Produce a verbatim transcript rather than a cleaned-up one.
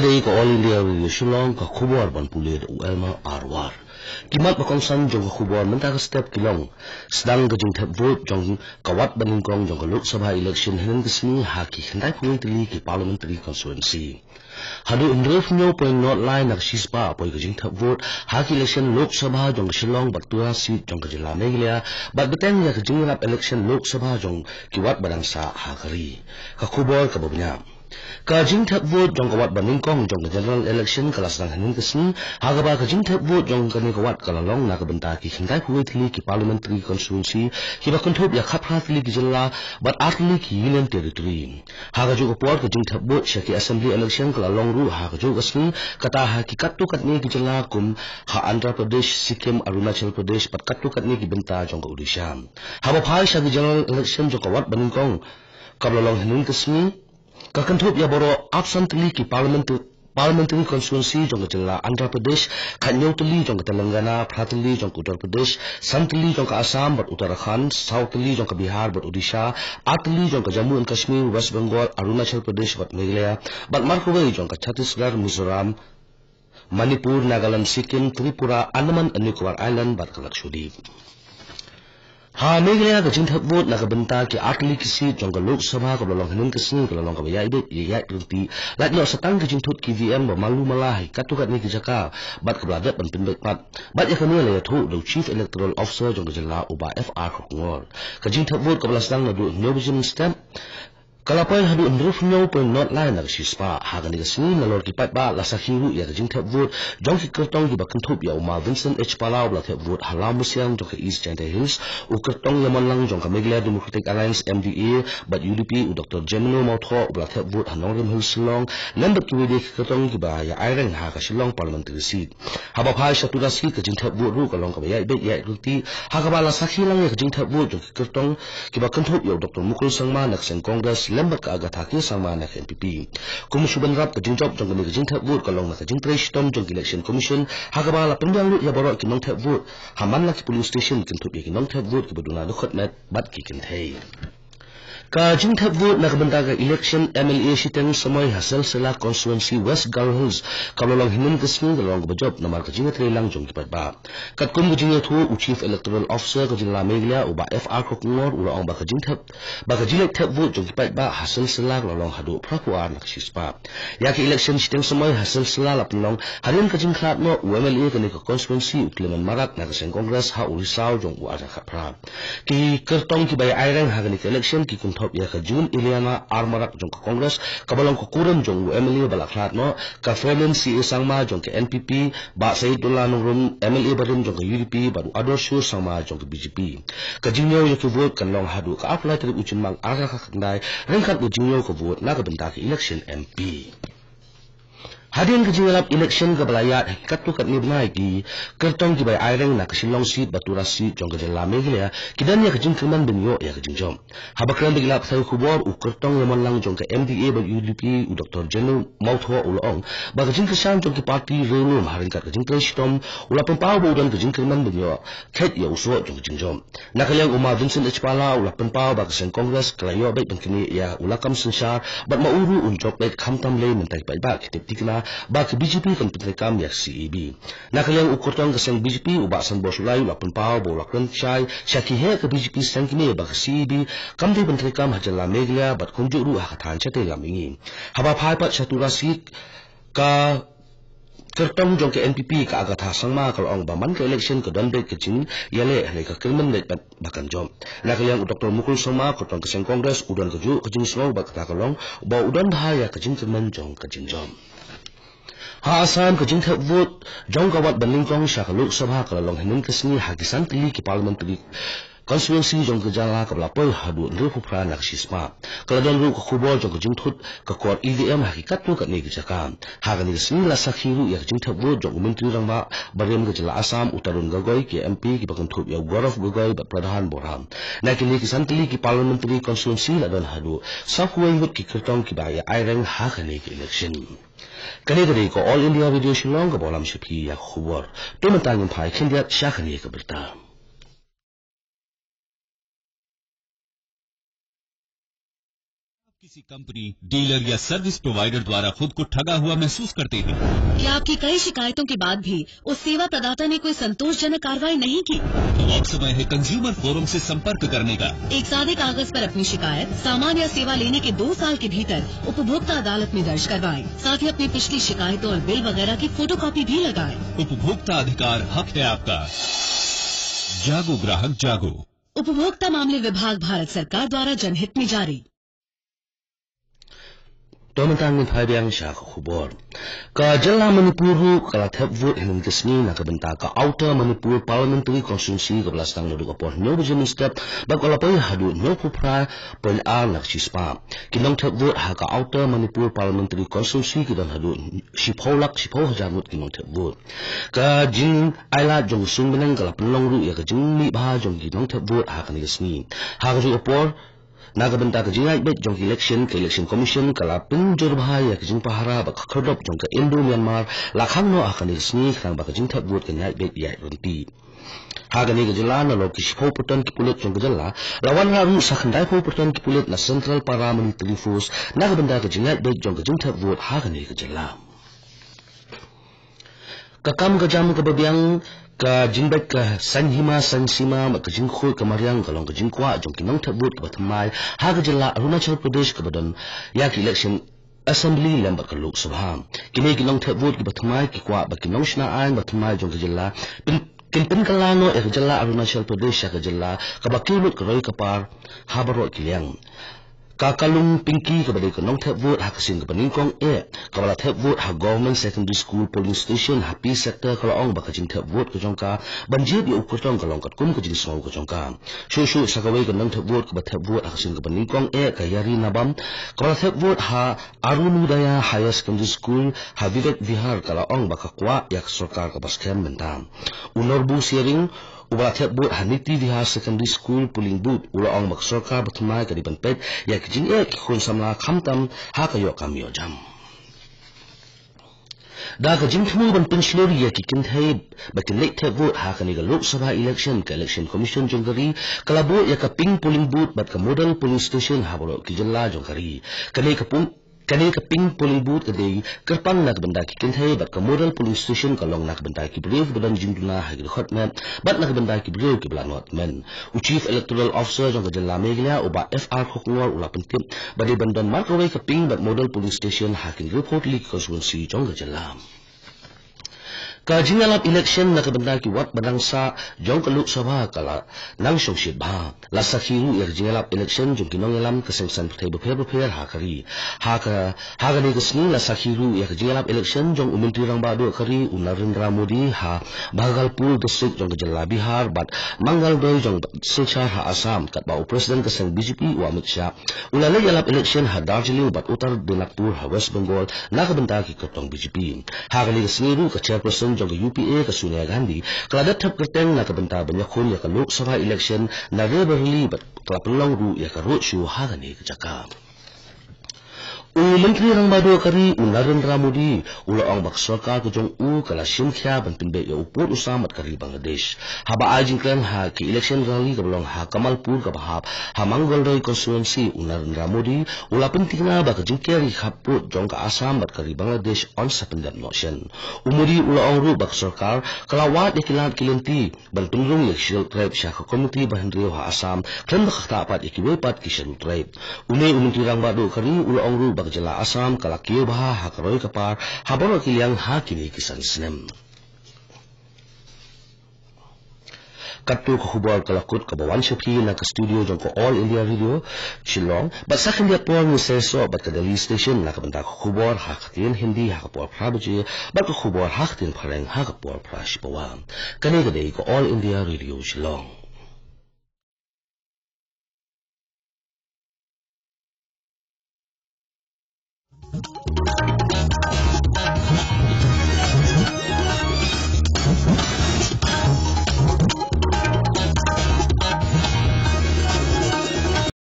Dei ka All India Radio Shillong, ka khubor ban pule da u Elma Arwar. Ki mat ba kongsan jong ka khubor mynta ka step ki long: sdang ka jingthep vote jong ka wat ba nyngkong jong ka Lok Sabha election hynnin ka sngi ha ki khyndai phew tylli ki parliamentary constituency. Haduh hynriew phew hynñiew point nod lai na ka shispah poi ka jingthep vote ha ki election Lok Sabha jong ka Shillong bad Tura seat jong ka jylla Meghalaya, bad bteng ïa ka jingïarap election Lok Sabha jong ki wat ba dang sah ha ka ri. Ka khubor kaba bniah. Ka jingthep vote jong ka wat ba nyngkong jong ka general election ka la sdang hynnin ka sngi, ha kaba ka jingthep vote jong kane ka wat ka la long na ka bynta ki khyndai phew tylli ki parliamentary constituency, kiba kynthup ïa khatphra tylli ki jylla bad ar tylli ki union territory. Ha kajuh ka por ka jingthep vote sha ki assembly election ka la long ruh ha kajuh ka sngi, kata ha ki katto katne ki jylla kum ha Andhra Pradesh, Sikkim, Arunachal Pradesh bad katto katne ki bynta jong ka Odisha. Haba phai sha ki general election jong ka wat ba nyngkong kaba la long hynnin ka sngi, ka kynthup ïa baroh arphew san tylli ki parliament-, parliamentary constituency jong ka jylla Andhra Pradesh, khathynñiew tylli jong ka Telangana, phra tylli jong ka Uttar Pradesh, san tylli jong ka Assam bad Uttarakhand, saw tylli jong ka Bihar bad Odisha, ar tylli jong ka Jammu and Kashmir, West Bengal, Arunachal Pradesh bad Meghalaya, bad markawei jong ka Chhattisgarh, Mizoram, Manipur, Nagaland, Sikkim, Tripura, Andaman and Nicobar Island bad ka Lakshadweep. Ha Meghalaya ka jingthep vote na ka bynta ki ar tylli ki seat jong ka Lok Sabha kaba la long hynnin ka sngi ka la long kaba ïaid beit ïaid ryntih, lait noh sa tang ka jingthut ki E V M ba malu mala ha ki katto katne ki jaka, bad kaba la dep ban pynbeit pat. Bad ïa kane la ïathuh da u Chief Electoral Officer jong ka jylla u Bah F R Kharkongor. Ka jingthep vote kaba la sdang naduh hynñiew baje mynstep ka la poi haduh hynriew phew hynñiew point nod lai na ka shispah. Ha kane ka sngi nalor ki paidbah la sakhi ruh ïa ka jingthep vote jong ki kyrtong kiba kynthup ïa u Ma Vincent H Pala uba la thep vote ha Lawmusiang jong ka East Jaintia Hills, u kyrtong ïaman lang jong ka Meghalaya Democratic Alliance, M D A, bad U D P, u Doctor Jemino Mawthoh uba la thep vote ha Nongrim Hills, Shillong, lem bad kiwei de ki kyrtong kiba ïa aireng ha ka Shillong parliamentary seat. Haba phai sha Tura seat ka jingthep vote ruh ka long kaba ïaid beit ïaid ryntih, ha kaba la sakhi lang ïa ka jingthep vote jong ki kyrtong kiba kynthup ïa u Doctor Mukul Sangma na ka seng Congress lem bad ka Agatha K Sangma na ka N P P. Kum shu bynrap ka jingjop jong kane ka jingthep vote ka long na ka jingtrei shitom jong ka Election Commission, ha kaba la pynbiang lut ïa baroh ki nongthep vote ha man la ki polling station, kynthup ïa ki nongthep vote kiba duna dkhot met bad ki kynthei. Ka jingthep vote na ka bynta ka election M L A shiteng samoi ha Silsila constituency West Garo Hills kaba la long hynnin ka sngi ka la long kaba jop namar ka jingïatreilang jong ki paidbah. Katkum ka jingïathuh u Chief Electoral Officer ka jylla Meghalaya u Bah F R Kharkongor u la ong ba ka jingthep, ba ka jingleit thep vote jong ki paidbah ha Silsila ka la long haduh phra phew ar na ka shispah. Ïa ka election shiteng samoi ha Silsila la pynlong hadien ka jingkhlad noh u M L A kane ka constituency u Clement Marak na ka seng Congress ha u Risaw jong u ar hajar khatphra. Ki kyrtong kiba ïa aireng ha kane ka election ki kynthup ïa ka June Ileana R Marak jong ka Congress kaba long ka kurim jong u M L A ba la khlad noh, ka Fermin C A Sangma jong ka N P P, Bah Saidullah Nongrum M L A barim jong ka U D P bad u Adorshu Sangma jong ka B J P. Ka jingñiew ïa ki vote kan long haduh ka arphew lai tarik u Jymmang ar hajar khatkhyndai ryngkat bad jingñiew ka vote na ka bynta ka election M P. Hadien ka jingïalap election kaba la ïaid ha ki katto katne bnai, ki kyrtong kiba ïa aireng na ka Shillong seat bad Tura seat jong ka jylla Meghalaya ki don ïa ka jingkyrmen ban ïoh ïa ka jingjop. Haba kren bad ki lad pathai khubor, u kyrtong ïaman lang jong ka M D A bad U D P u Doctor Jemino Mawthoh u la ong ba ka jingkyrshan jong ki party riewlum ha ryngkat ka jingtrei shitom u la pynpaw ba u don ka jingkyrmen ban ïoh kheit ïa u soh jong ka jingjop. Na ka liang u Ma Vincent H Pala u la pynpaw ba ka seng Congress ka la ïoh beit ban knieh ïa u lakam synshar bad ma u ruh un jop beit, khamtam lei mynta ki paidbah ki tip thikna ba ka B J P kan pyntreikam ïa ka C A B. Na ka liang u kyrtong ka seng B J P u Bah Sanbor Shullai u la pynpaw ba u la kren shai sha ki heh ka B J P seng kmie ba ka C A B kam dei ban treikam ha jylla Meghalaya bad kumjuh ruh ha ka thaiñ shatei lam mihngi. Haba phai pat sha Tura seat, ka kyrtong jong ka N P P ka Agatha Sangma ka la ong ba man ka election ka don beit ka jingïaleh, hynrei ka kyrmen beit ba kan jop. Na ka liang u Doctor Mukul Sangma kyrtong ka seng Congress u don kajuh ka jingsngew bad kata ka long ba u don bha ïa ka jingkyrmen jong ka jingjop. Ha Assam ka jingthep vote jong ka wat ba nyngkong sha ka Lok Sabha ka la long hynnin ka sngi ha ki san tylli ki parliamentary constituency jong ka jylla kaba la poi haduh hynriew phew phra na ka shispah. Ka la don ruh ka khubor jong ka jingthut ka kor E V M ha ki katto katne ki jaka. Ha kane ka sngi la sakhi ruh ïa ka jingthep vote jong u Myntri Rangbah barim ka jylla Assam u Tarun Gogoi, ki M P kiba kynthup ïa u Gaurav Gogoi bad Pradhan Borah. Na kine ki san tylli ki parliamentary constituency la don haduh sawphew wei ngut ki kyrtong kiba ïa aireng ha kane ka election. Kane ka dei ka All India Radio Shillong kaba lam sha phi ïa ka khubor. To mynta ngin phai khyndiat sha kane ka bynta. कंपनी, डीलर या सर्विस प्रोवाइडर द्वारा खुद को ठगा हुआ महसूस करते हैं? क्या आपकी कई शिकायतों के बाद भी उस सेवा प्रदाता ने कोई संतोषजनक कार्रवाई नहीं की? तो अब समय है कंज्यूमर फोरम से संपर्क करने का। एक सादे कागज पर अपनी शिकायत, सामान या सेवा लेने के दो साल के भीतर उपभोक्ता अदालत में दर्ज करवाएं। साथ ही अपनी पिछली शिकायतों और बिल वगैरह की फोटोकॉपी भी लगाएं। उपभोक्ता अधिकार हक है आपका। जागो ग्राहक जागो। उपभोक्ता मामले विभाग, भारत सरकार द्वारा जनहित में जारी। To mynta ngin phai biang sha ka khubor. Ka jylla Manipur ruh ka la thep vote hynnin ka sngi na ka bynta ka Outer Manipur Parliamentary Constituency kaba la sdang naduh ka por hynñiew baje mynstep bad ka la poi haduh hynñiewphew phra point ar na ka shispah. Ki nongthep vote ha ka Outer Manipur Parliamentary Constituency ki don haduh shiphew lak shiphew hajar ngut ki nongthep vote. Ka jingailad jong ka suiñ bneng ka la pynlong ruh ïa ka jingmihbha jong ki nongthep vote ha kane ka sngi. Ha kajuh ka por, na ka bynta ka jingïaid beit jong ka election, ka Election Commission ka la pynjur bha ïa ka jingpahara bad ka khyrdop jong ka Indo-Myanmar la khang noh ha kane ka sngi khnang ba ka jingthep vote kan ïaid beit ïaid ryntih. Ha kane ka jylla, nalor ki shiphew percent ki pulit jong ka jylla, la wanrah ruh sa khyndaiphew percent ki pulit na Central Paramilitary Force na ka bynta ka jingïaid beit jong ka jingthep vote ha kane ka jylla. Ka kam ka jam kaba biang, ka jingbeit ka saiñ hima saiñ sima bad ka jingkhuid ka mariang ka long ka jingkwah jong ki nongthep vote kiba thymmai ha ka jylla Arunachal Pradesh kaba don ïa ki election Assembly lem bad ka Lok Sabha. Kine ki nongthep vote kiba thymmai ki kwah ba ki nongshna aiñ ba thymmai jong ka jylla pyn-, kin pynkylla noh ïa ka jylla Arunachal Pradesh sha ka jylla kaba kiew lut ka roi ka par ha baroh ki liang. Ka Kalung Pinky kaba dei ka nongthep vote ha ka sien kaba nyngkong eh, kaba la thep vote ha Government Secondary School polling station ha P sector, ka la ong ba ka jingthep vote ka jong ka ban jied ïa u kyrtong ka long katkum ka jingsngew ka jong ka. Shuh shuh sa kawei ka nongthep vote kaba thep vote ha ka sien kaba nyngkong eh, ka Yari Nabam, kaba la thep vote ha Arunodaya Higher Secondary School ha Vivek Vihar, ka la ong ba ka kwah ïa ka sorkar kaba skhem mynta. U Norbu Siering, uba la thep vote ha Niti Vihar Secondary School polling booth, u la ong ba ka sorkar ba thymmai ka dei ban peit ïa ka jingeh ki khun samla khamtam ha ka ïoh kam ïoh jam. Da ka jingthmu ban pynshlur ïa ki kynthei ba kin leit thep vote ha kane ka Lok Sabha election, ka Election Commission jong ka ri ka la buh ïa ka pink polling booth bad ka model polling station ha baroh ki jylla jong ka ri. Kane ka pun Kane ka pink polling booth ka dei kyrpang na ka bynta ki kynthei bad ka model polling station ka long na ka bynta ki briew kiba don jingduna ha ki dkhot met bad na ka bynta ki briew kiba la nod tymmen. U Chief Electoral Officer jong ka jylla Meghalaya, u Bah F R Khokngor, u la pyntip ba dei ban don markawei ka pink bad model polling station ha ki hynriewphew tylli ki constituency jong ka jylla. Ka jingïalap election na ka bynta ki wad ba dang sah jong ka Lok Sabha ka la nang shongshit bha. La sakhi ruh ïa ka jingïalap election jong ki nongïalam ka seng saiñ pyrthei bapher bapher ha ka ri. Ha ka, ha kane ka sngi la sakhi ruh ïa ka jingïalap election jong u Myntri Rangbah Duh ka ri, u Narendra Modi, ha Bhagalpur District jong ka jylla Bihar bad Mangaldoy jong Silchar ha Assam, katba u President ka seng B J P, u Amit Shah, u la leit ïalap election ha Darjeeling bad Uttar Dinajpur ha West Bengal na ka bynta ki kyrtong B J P. Ha kane ka sngi ruh ka Chairperson jong ka U P A, ka Sonia Gandhi, ka la dep thep kyrteng na ka bynta ban ïakhun ïa ka Lok Sabha election na Raebareli bad ka la pynlong ruh ïa ka road show ha kane ka jaka. U Myntri Rangbah Duh ka ri, u Narendra Modi, u la ong ba ka sorkar ka jong u ka la shim khia ban pynbeit ïa u pud u sam bad ka ri Bangladesh. Haba ai jingkren ha ki election rally kaba long ha Kamalpur kaba hap ha Mangaldoy constituency, u Narendra Modi u la pyntikna ba ka jingker ïa ki khappud jong ka Assam bad ka ri Bangladesh yn sa pyndep noh shen. U Modi u la ong ruh ba ka sorkar ka la wad ïa ki lad ki lynti ban pynrung ïa ki Scheduled Tribe sha ka Committee bahynriew ha Assam, khlem da kata pat ïa kiwei pat ki Scheduled Tribe. Une u Myntri Rangbah Duh ka ri u la ong ruh ba ka jylla Assam ka la kiew bha ha ka roi ka par ha baroh ki liang ha kine ki san snem. Katto ka khubor ka la kut kaba wan sha phi na ka studio jong ka All India Radio Shillong, bad sa khyndiat por ngin sa ïasoh bad ka Delhi Station na ka bynta ka khubor ha ka ktien Hindi ha ka por phra baje, bad ka khubor ha ka ktien Phareng ha ka por phra shi pawa. Kane ka dei ka All India Radio Shillong.